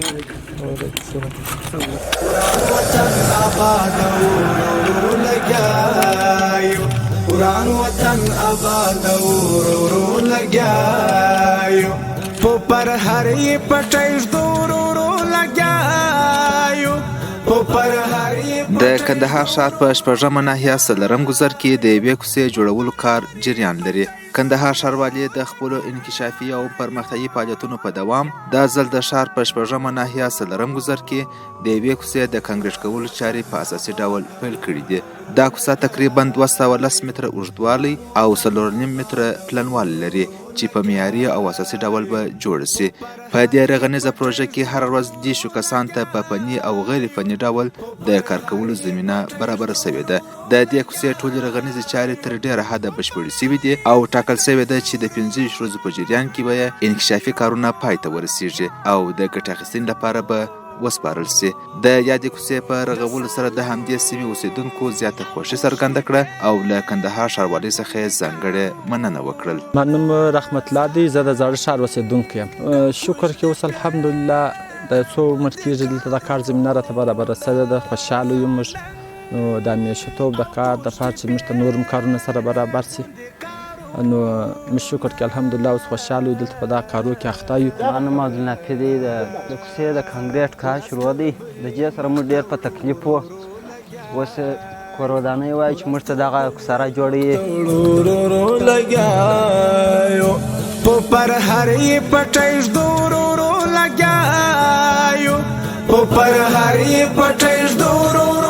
وطن آباد ورو لګیایو، وران وطن آباد ورو لګیایو، په پر هر یې پټی ږدو ورو لګیایو، په پر هر یې. د کندهار ښار په شپږمه ناحیه څلورم ګذر کې د یوې کوڅې جوړولو کار جریان لري. کندهار ښاروالي د خپلو انکشافي او پرمختیايي فعالیتونو په دوام دا ځل د ښار په شپږمه ناحیه څلورم ګذر کې د یوې کوڅې د کانکریټ کولو چارې په اساسي ډول پیل کړې دي. دا کوڅه تقریبا 210 متره اوږدوالی او 4.5 متره پلنوالی لري چې په معیاري او اساسي ډول به جوړه شي. په دې رغنیزه پروژه کې هره ورځ 30 کسان ته په فني او غیر فني ډول د کار کولو زمینه برابره شوې ده. د دې کوڅې ټولې رغنیزې چارې تر ډېره حده بشپړې شوې دي او ټاکل شوې ده چې د 25 ورځو په جریان کې به یې انکشافي کارونه پای ته ورسیږي او د ګټې اخیستنې لپاره به وسپارل شي. د یادې کوڅې په رغولو سره د همدې سیمې اوسېدونکو زیاته خوښي څرګنده کړه او له کندهار ښاروالۍ څخه یې ځانګړې مننه وکړل. ما نوم رحمت الله دی، زه د زاړه ښار اوسېدونکی یم. شکر کې اوس الحمدلله د څو عمر کېږي دلته د کار زمینه راته برابره شوې ده، خوشحاله یو موږ. نو د همیشتوب د کار دپاره چې موږ ته نور هم کارونه سره برابر شي، نو موږ شکر کې الحمدلله اوس خوشحاله یو، دلته په دا کارو کې اخته یو. زما نوم عبدالنافي دی. د کوڅې د کانکریټ کار شروع دی. د دې سره موږ ډېر په تکلیف وو. اوس کورودانۍ وایي چې موږ ته دغه کوڅه را جوړوي. ورو لګیایو، په پر هر یې پټی ږدو ورو لګیایو، په پر هر یې پټی ږدو ورو.